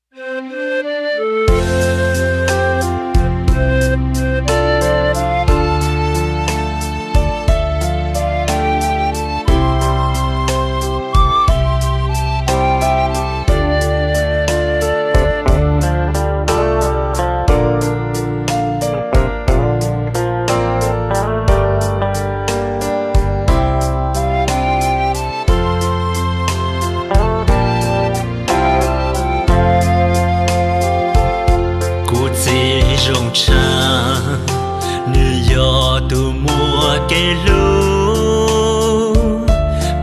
Kuv txiv zoo tshaj, nws yog tus muaj kev hlub.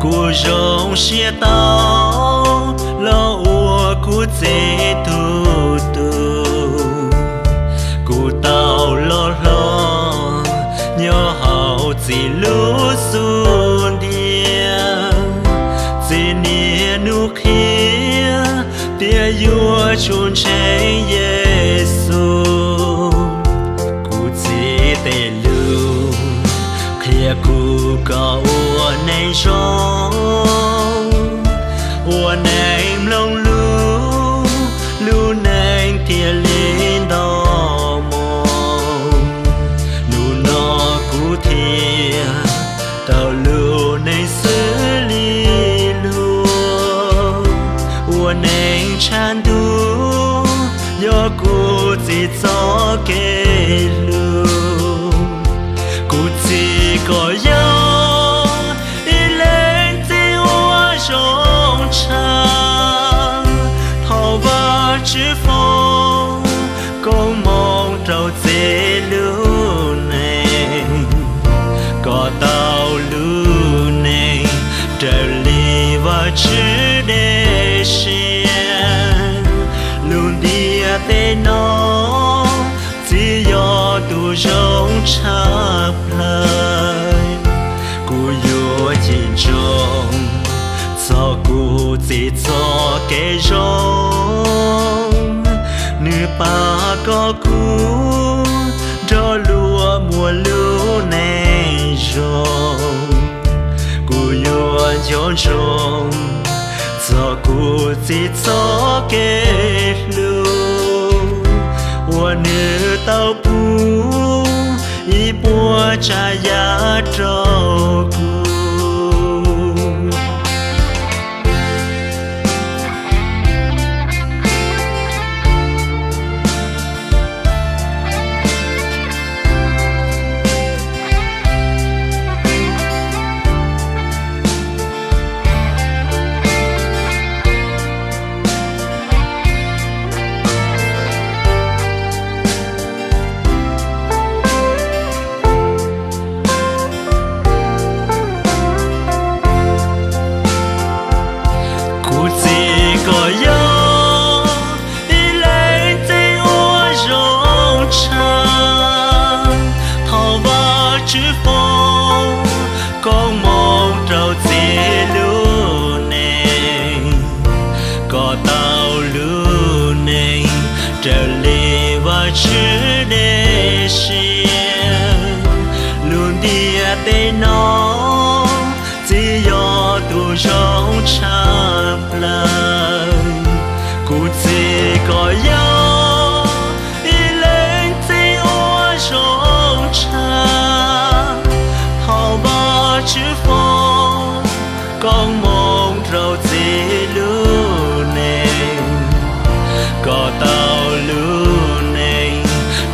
Kuv zoo siab tau los ua kuv txiv tus tub. Kuv tau loj hlob nyob hauv txiv lub xub ntiag. Txiv niaj hnub qhia tias yuav tsum ntseeg Yexus. Kuv txiv tej lus qhia kuv kom ua neeg zoo, ua neeg mloog lus, lub neej thiaj li nto moo. Hnub no kuv thiaj tau lub neej xws li luag, ua neeg tshav ntuj yog kuv txiv txoj kev hlub. Kuv txiv koj yog ib leeg txiv uas zoo tshaj. Thov Vajtswv foom koob hmoov rau txiv lub neej, kom tau lub neej raws li Vajtswv dej siab. Lub ntiaj teb no txiv yog tus zoo tshaj plaws. Kuv yuav cim ntsoov txog kuv txiv txoj kev zoo, nws pab kom kuv nrog luag muaj lub neej zoo. Kuv yuav nco ntsoov txog kuv txiv txoj kev hlub uas nws tau pub ib puas tsav yam rau kuv. Kuv txiv koj yog ib leeg txiv uas zoo tshaj. Thov Vajtswv foom koob hmoov rau txiv lub neej, kom tau lub neej raws li Vajtswv dej siab. Lub ntiaj teb no txiv yog tus zoo tshaj plaws. Kuv txiv koj yog ib leeg txiv uas zoo tshaj. Thov Vajtswv foom koob hmoov rau txiv lub neej, kom tau lub neej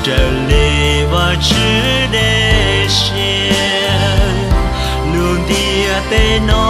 raws li Vajtswv dej siab. Lub ntiaj teb no